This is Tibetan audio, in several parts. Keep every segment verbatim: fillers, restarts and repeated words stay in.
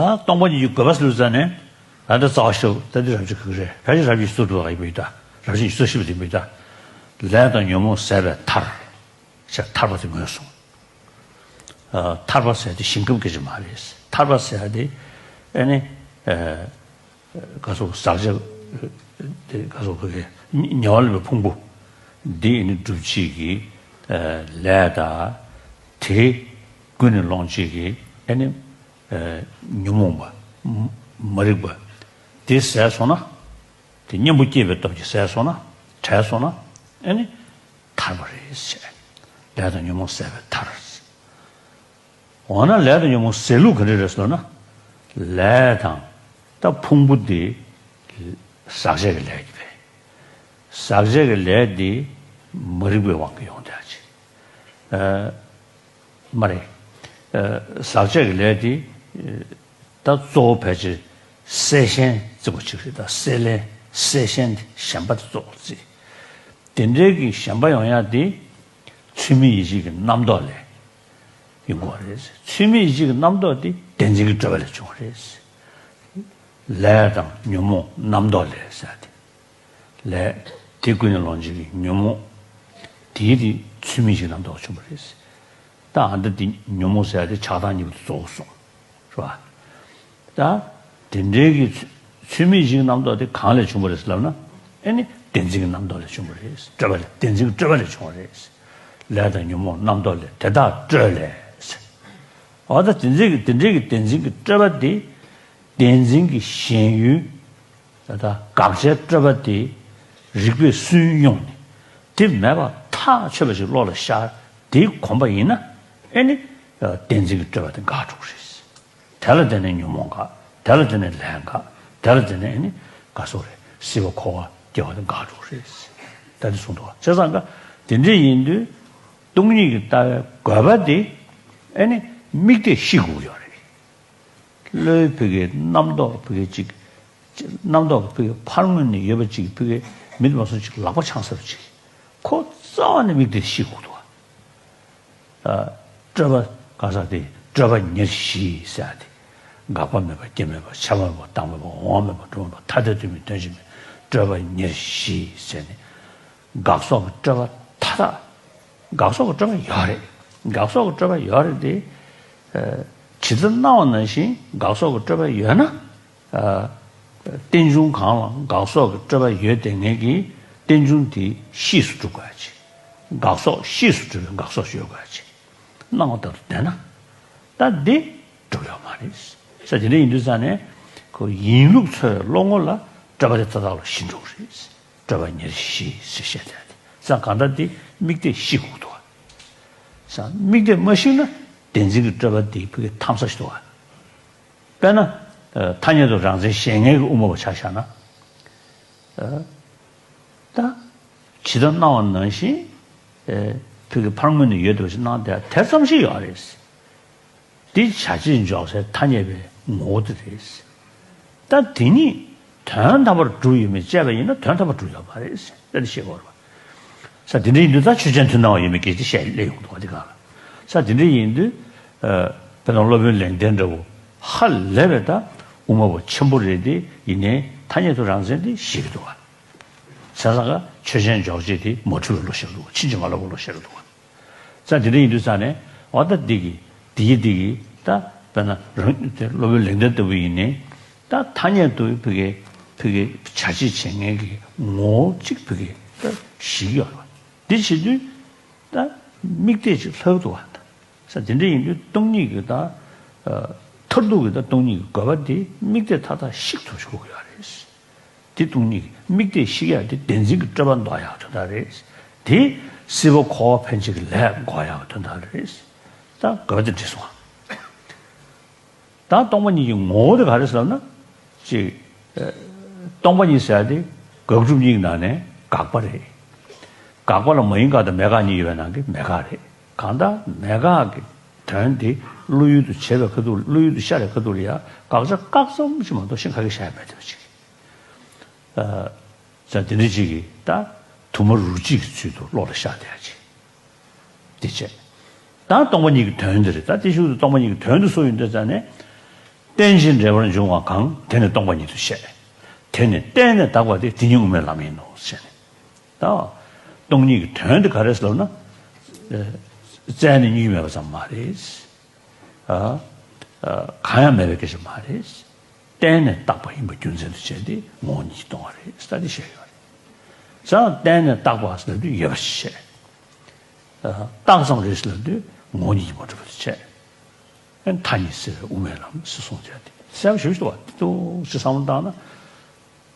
ད་སྟོང་པ་ཉིད་ཀྱི་དགོས་པ་ཟེར་ལུགས་ཙང་ནས། ད་ལྟ་རྩ་བ་ཤེས་རབ་ད་འདི་རབ་བྱེད་ག་གི་རེད། ཕལ་ཆེར་རབ་བྱེད་ཉི་ཤུ་རྩ་དྲུག་ལ་ཡིན་པ་ཡིན་ད། རབ་བྱེད་ཉི་ཤུ་རྩ་བཞི་པ་དེ་ཡིན་པ་ཡིན་ད། ལས་དང་ཉོན་མོངས་ཟད་པའི་མཐར། ཞེས་ཐར་པ་དེ་ངོས་བཟུང་། ཨ། ཐར་པ་ཟེར་དེ་ཞིང་ཁམས་སྐད་ཆ་མ་རེད། ཐར་པ་ཟེར་དེ་ཨེ་ནི། ཨ། ག་སོགས་ཟག་བཅས་དེ་ག་སོགས་ག་གི་ཉེ་བར་ལེན་པའི་ཕུང་པོ་འདི་ཨེ་ནི་སྒྲུབ་བྱེད་ཀྱི། ཨ། ལས་དང་། དེ་ཀུན་ནས་སློང་བྱེད་ཀྱི་ཨེ་ནི། ཨ། ཉོན་མོངས་པ། མ་རིག་པ་དེ་ཟད་སོང་ན། དེ་གཉེན་པོ་སྐྱེས་པའི་སྟོབས་ཀྱིས་ཟད་སོང་ན། བྲལ་སོང་ན། ཨེ་ནི། ཐར་པ་རེད་ཟེར། ལས་དང་ཉོན་མོངས་ཟད་པའི་མཐར། འོ་ན་ལས་དང་ཉོན་མོངས་ཟད་ལུགས་ག་འདྲ་རེད་ཟེར་ན། ལས་དང་། ད་ཕུང་པོ་འདི་ཟག་བཅས་ཀྱི་ལས་ཀྱིས་པས། ཟག་བཅས་ཀྱི་ལས་འདི་མ་རིག་པའི་དབང་གིས་ཡོང་བསྡད་ཅིང་། ཨ། མ་རེད། ཨ། ཟག་བཅས་ཀྱི་ལས་འདི། ད་གཙོ་བོ་ཕལ་ཆེར་སྲེད་ཞེན་བརྩི་བ་ཅིག་རེད། ད་སྲེད་ལེན་སྲེད་ཞེན་དེ་ཞེན་པ་དེ་གཙོ་བོ་བརྩི། དེ་འདྲའི་གི་ཞེན་པ་ཡོང་ཡ་དེ་ཚུལ་མིན་ཡིད་བྱེད་ཀྱི་རྣམ་རྟོག་ལས་ཡོང་གི་རེད། ཚུལ་མིན་ཡིད་བྱེད་ཀྱི་རྣམ་རྟོག་དེ་བདེན་འཛིན་གྱི་སྤྲོས་པ་ལས་བྱུང་བ་རེད། ལས་དང་ཉོན་མོངས་རྣམ་རྟོག་ལས་ཟེར་ཏེ། ལས་དེ་ཀུན་ནས་སློང་བྱེད་ཀྱི་ཉོན་མོངས་དེའི་དེ་ཚུལ་མིན་ཡིད་བྱེད་ཀྱི་རྣམ་རྟོག་བྱུང་བ་རེད། ད་ཨ་འདྲ་དེ་ཉོན་མོངས་ཟེར་ཡ་དེ་ཆགས་སྡང་གཉིས་པོ་དེ་གཙོ་བོ་སོང་། རེད་པ། ད་དེ་འདྲའི་གི་ཚུལ་མིན་ཡིད་བྱེད་ཀྱི་རྣམ་རྟོག་དེ་གང་ལས་བྱུང་བ་རེད་ཟེར་ལབ་ན། ཨེ་ནི་བདེན་འཛིན་གྱི་རྣམ་རྟོག་ལས་བྱུང་བ་རེད། སྤྲོས་པ་ལས། བདེན་འཛིན་གྱི་སྤྲོས་པ་ལས་བྱུང་བ་རེད། ལས་དང་ཉོན་མོངས་རྣམ་རྟོག་ལས། དེ་དག་སྤྲོས་ལས། འོ་ད་དེ་འདྲའི་གི་དེ་འདྲའི་གི་བདེན་འཛིན་གྱི་སྤྲོས་པ་དེ། བདེན་འཛིན་གྱི་ཞེན་ཡུལ། ད་ལྟ་དགག་བྱའི་སྤྲོས་པ་དེ་རིགས་པས་སུན་དབྱུང་ནས། དེ་མེད་པ་ཐག་ཆོད་པ་ཞིག་བློ་ལ་ཤར། དེའི་གོམས་པ་ཡིན་ན། ཨེ་ནི་བདེན་འཛིན་གྱི་སྤྲོས་པ་དེ་འགག་འགྲོ་གི་རེད། དེ་ལ་བརྟེན་ནས་ཉོན་མོངས་འགག་དེ་ལ་བརྟེན་ནས་ལས་འགག་དེ་ལ་བརྟེན་ནས་ཨེ་ནི་ག་སོགས་རེད། སྲིད་པ་འཁོར་བ་སྐྱེ་བ་དེ་འགག་འགྲོ་གི་རེད། ད་དེ་གསུངས་འདུག་བ། བྱས་ཙང་ཀ་དེ་འདྲ་ཡིན་དུས། སྟོང་ཉིད་ཀྱི་ལྟ་བའི་དགོས་པ་དེ་ཨེ་ནི་དམིགས་གཏད་ཤེས་དགོས་ཀྱི་ཡོད་རེད། བློའི་ཕ་གི་རྣམ་རྟོག་ཕ་གི་ཅིག་རྣམ་རྟོག་ཕ་གི་ཕར་ངོས་ནས་ཡོད་པ་ཅིག་ཕ་གི་མི་དེ་མ་སོང་ཅིག་ལག་པ་འཆང་ས་རུ་ཅིག་ཁོ་རྩ་བ་ནས་དམིགས་གཏད་ཤེས་དགོས་འདུག་བ། ཨ། སྤྲོས་པ་ག་ས་དེ་སྤྲོས་པ་ཉེར་ཞི་ཟེར་ཡ་དེ། འགག་པ་མེད་པ། སྐྱེ་མེད་པ། ཆགས་མེད་པ། བདག་མེད་པ། འོང་བ་མེད་པ། འགྲོ་མེད་པ། ཐ་དད་དོན་མིན་དོན་གཅིག་མིན། སྤྲོས་པ་ཉེར་ཞི་ཟེར་ནས། དགག་སོགས་ཀྱི་སྤྲོས་པ་མཐའ་དག་དགག་སོགས་ཀྱི་སྤྲོས་པ་ཡོད་རེད། དགག་སོགས་ཀྱི་སྤྲོས་པ་ཡོད་རེད་དེ། ཨ། ཇི་ལྟར་སྣང་བ་ནང་བཞིན་དགག་སོགས་ཀྱི་སྤྲོས་པ་ཡོད་ན། ཨ། རྟེན་འབྱུང་གང་ལ་དགག་སོགས་ཀྱི་སྤྲོས་པ་ཡོད་དེ་ངེས་ཀྱི་རྟེན་འབྱུང་དེ་གཤིས་སུ་གྲུབ་དགོས་ཡ་ཅིག་དགག་སོགས་གཤིས་སུ་གྲུབ་པའི་དགག་སོགས་ཡོད་དགོས་ཡ་ཅིག་སྣང་བ་ལྟར་དུ་བསྡད་ན། ད་འདི་གྲུབ་ཡོད་མ་རེད། ས་དེ་འདྲ་ཡིན་དུས་ཙང་ནས་ཁོ་ཡིན་ལུགས་འཚོལ་བའི་བློ་ངོ་ལ་སྤྲོས་པ་དེ་མཐའ་དག་ལ་ཞི་འགྲོ་གི་རེད། སྤྲོས་པ་ཉེར་ཞི་ཞེས་བཤད་བསྡད་དེ། ས་གང་ལྟར་དེ་དམིགས་གཏད་ཤེས་དགོས་འདུག་བ། ས་དམིགས་གཏད་མ་ཤེས་ན་བདེན་འཛིན་གྱི་སྤྲོས་པ་དེ་ཕ་གི་འཐམ་ས་ཞིག་འདུག་བ། དཔེར་ན། ཨ། ཐ་སྙད་དུ་རང་མཚན་ཞེན་མཁན་གྱི་དབུ་མ་པ་ཆ་བཞག་ན། ཨ། ད་ཇི་ལྟར་སྣང་བ་ནང་བཞིན། ཨེ། ཕ་གི་ཕར་ངོས་ནས་ཡོད་བསྡད་པ་ཞིག་སྣང་བསྡད་དེ་ཙམ་ཞིག་ཡོད་རེད། འདི་བྱ་བྱེད་འཇོག་སའི་ཐ་སྙད་པའི་ངོ་བོ་དེ་རེད། ད་དེ་ཉིད་དོན་དམ་པར་གྲུབ་ཡོད་མེད་དཔྱད་པ་ཡིན་ན་དོན་དམ་པར་གྲུབ་ཡོད་མ་རེད། ད་འདི་ཤེས་དགོས་རེད་པ། ས་དེ་འདྲ་ཡིན་དུས་ད་ཆོས་ཅན་མཐུན་སྣང་བ་ཡོད་མེད་སྐད་ཆ་བཤད་སླེབས་ཡོང་འདུག་བ། འདི་ག་ལ། ས་དེ་འདྲ་ཡིན་དུས། ཨ། དཔེར་ན་སློབ་དཔོན་ལེགས་ལྡན་འདྲ་བོ་ཧ་ལས་པའི་ད་དབུ་མ་པ་ཆེན་པོ་རེད་དེ། ཡིན་ནའི་ཐ་སྙད་དུ་རང་མཚན་དེ་ཞིག་འདུག་བ། བྱས་ཙང་ཀ་ཆོས་ཅན་འཇོག་བྱེད་དེ་མ་འཁྲུལ་བའི་བློ་ཤར་འདུག་བ། ཕྱིན་ཅི་མ་ལོག་པའི་བློ་ཤར་འདུག་བ། ས་དེ་འདྲ་ཡིན་དུས་ཙང་ནས་འོ་ད་འདི་གི་འདི་གི་འདི་གི་ད་དཔེར་ན་རང་དེ་སློབ་དཔོན་ལེགས་ལྡན་ལྟ་བུ་ཡིན་ནའི་ད་ཐ་སྙད་དུ་ཕ་གི་ཕ་གི་བྱ་བྱེད་བྱེད་མཁན་གྱི་ངོ་བོ་གཅིག་ཕ་གི་ད་ཞིག་ཡོད་རེད་བ། འདི་བྱེད་དུས་ད་དམིགས་གཏད་ཅིག་ལྷག་འདུག་བ། ད་ས་དེ་འདྲ་ཡིན་དུས་སྟོང་ཉིད་ཀྱི་ད་ཨ་མཐར་ཐུག་གི་ད་སྟོང་ཉིད་ཀྱི་དགོས་པ་དེ་དམིགས་གཏད་མཐའ་དག་ཤེས་ཐུབ་ཤོག་གི་ཡོད་རེད། དེ་སྟོང་ཉིད་ཀྱི་དམིགས་གཏད་ཤེས་ཡ་དེ་བདེན་འཛིན་གྱི་སྤྲོས་པ་འདོར་ཡག་དོན་དག་རེད། དེ་སྲིད་པ་འཁོར་བ་འཕེན་བྱེད་ཀྱི་ལས་འགོག་ཡག་དོན་དག་རེད། ད་དགོས་པ་དེ་འགྲིག་སོང་ང་། ད་སྟོང་པ་ཉིད་ཀྱི་ངོ་བོ་དེ་ག་རེ་ཟེར་ན། ཅིག་ཨ་སྟོང་པ་ཉིད་ཟེར་ཡ་དེ་དགག་སྒྲུབ་གཉིས་ཀྱི་ནང་ནས་དགག་པ་རེད། དགག་པ་ལ་མ་ཡིན་དགག་དང་མེད་དགག་གཉིས་ཡོད་པའི་ནང་གི་མེད་དགག་རེད། གང་ལྟར་མེད་དགག་གི་དོན་དེ་བློ་ཡུལ་དུ་བྱེད་པའི་ཁ་ཐུག་བློ་ཡུལ་དུ་ཤར་བའི་ཁ་ཐུག་ལ་ཡ་དགག་བྱ་བཀག་ཙམ་ཞིག་མ་གཏོགས་གཞན་ག་གེ་བཞག་ཡ་མེད་བསྡད་པ་ཅིག་ཨ། ཙང་དེ་འདྲ་ཅིག་གིས་ད་དུ་མ་རུ་གཅིག་གི་ཚུལ་དུ་བློ་ལ་ཤར་བསྡད་ཡ་ཅིག་དེ་བྱས། ད་སྟོང་པ་ཉིད་ཀྱི་དོན་འདི་རེད། ད་དེ་ཤུགས་དུ་སྟོང་པ་ཉིད་ཀྱི་དོན་དུ་སུ་ཡིན་འདོད་ཙང་ནས། རྟེན་ཅིང་འབྲེལ་བར་འབྱུང་བ་གང་། དེ་ནི་སྟོང་པ་ཉིད་དུ་བཤད། དེ་ནི་བརྟེན་ནས་བཏགས་པ་སྟེ། དེ་ཉིད་དབུ་མའི་ལམ་ཡིན་ནོ་ཞེས་ནས། ད་སྟོང་ཉིད་ཀྱི་དོན་དེ་ག་རེ་ཟེར་ལབ་ན། ཨ། བཙལ་ནས་རྙེད་མེད་པ་ཙམ་མ་རེད། ཨ། ཨ། གང་ཡང་མེད་པའི་སྐད་ཆ་མ་རེད། བརྟེན་ནས་བཏགས་པ་ཡིན་པ་རྒྱུ་མཚན་དུ་བྱས་ཏེ་ངོ་བོ་ཉིད་ཀྱིས་སྟོང་བ་རེད་ཟེར་ཏེ་བཤད་ཡོད་རེད། ཙང་བརྟེན་ནས་བཏགས་པ་ཟེར་དུས་ཡོད་པ་ཞིག་བཤད། ཨ། བཏགས་ཙམ་རེད་ཟེར་ལབ་དུས་ངོ་བོ་ཉིད་ཀྱིས་མ་གྲུབ་པ་དེ་བཤད། མཐའ་གཉིས་སེལ་བའི་དབུ་མའི་ལམ་ཞེས་གསུངས་བྱས་ཏེ་གསལ་པོ་ཞེ་པོ་ཅིག་འདུག་བ། དེ་འདུག་ཅེས་བསམ་བློ་བཏང་ན།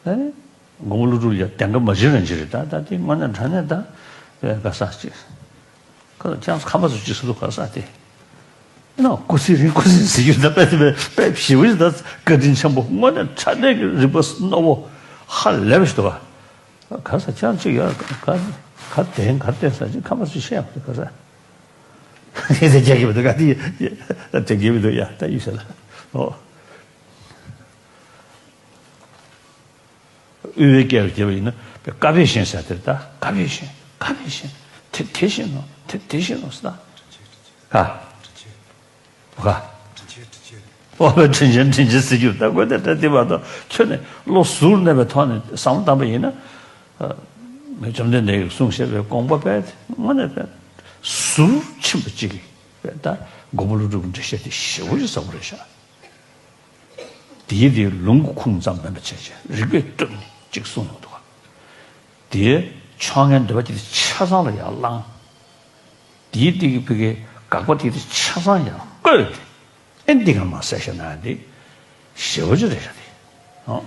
ཨེ། མགོན་པོ་ཀླུ་སྒྲུབ་ཡ་དེང་གི་མ་གཞི་རང་གཞི་རེད། ད་ད་དེ་དངོས་གནས་དྲང་གནས་ད་ཨེ་ག་ས་ཅིག་ཁ་ལ་ཅང་ཁ་མ་སུ་ཅིག་སུ་འདུག་ག་ས་དེ་ན་སྐུ་ཚེ་རིང་སྐུ་ཚེ་ཟེར་རྒྱུ་ད་དཔེ་དེ་དཔེ་དཔེ་ཞེ་པོ་ཞིག་ད་བཀའ་དྲིན་ཆེན་པོ་དངོས་གནས་དྲང་གནས་ཀྱི་རིག་པ་རྣོ་བོ་ཧ་ལས་པ་ཞིག་འདུག་ག་ག་ས་ཅང་ཅིག་ཡ་ག་ག་དེ་ག་དེ་ས་ཅིག་ཁ་མ་སུ་ཤེས་ཡ་ག་ས་དེ་དེ་རྒྱག་གི་མི་འདུག་ག་དེ་དེ་རྒྱག་གི་མི་འདུག་ཡ། ད་ཡིན་ས་ལ་ཨོ། དབུས་པའི་སྐད་ལ་བརྒྱབ་པ་ཡིན་ན་དཀའ་བས་ཞེན་ཟེར་དེར་ད་དཀའ་བས་ཞེན་དཀའ་བས་ཞེན་དེ་དེ་བཞིན་ནོ་དེ་དེ་བཞིན་ནོ་ཟེར་ད་ག་ག་ཨོ་བའི་དྲིན་ཆེན་དྲིན་ཆེན་ཟེར་རྒྱུ་ད་དགོས་དེ་ད་དེ་བར་དུ་ཁྱོད་ནས་བློ་གཟུར་གནས་པའི་ཐོག་ནས་བསམ་བློ་བཏང་པ་ཡིན་ན། ཨ། མི་བཅོམ་ལྡན་འདས་ཀྱིས་གསུངས་བཞག་པའི་དགོངས་པ་དཔེ་དེ་དངོས་གནས་དཔེ་ཟུར་ཕྱིན་པ་གཅིག་གིས་དཔེ་ད་མགོན་པོ་ཀླུ་སྒྲུབ་ཀྱི་འགྲེལ་བཤད་དེ་ཞེ་པོ་ཅིག་ཟབ་པོ་རེད་ཤག་དེའི་དེའི་ལུང་གི་ཁུངས་ཙམ་མིན་པ་བྱས་བྱས་རིགས་པས་བསྒྲུབས་ནས་ཅིག་གསུངས་ཡོང་འདུག་ག་དེའི་ཕྱོགས་སྔའི་འདོད་པ་ཅིག་ཆ་ཚང་ལ་ཡར་བླངས། དེའི་དེ་གི་ཕ་གི་དགག་པ་དེ་དེ་ཆ་ཚང་ཡར་བཀོད་དེ་ཨེ་འདི་ག་མ་ཟེར་བཤད་ན་འདི་ཞེ་པོ་ཅིག་རེད་ཤག་དེ། ཨོ།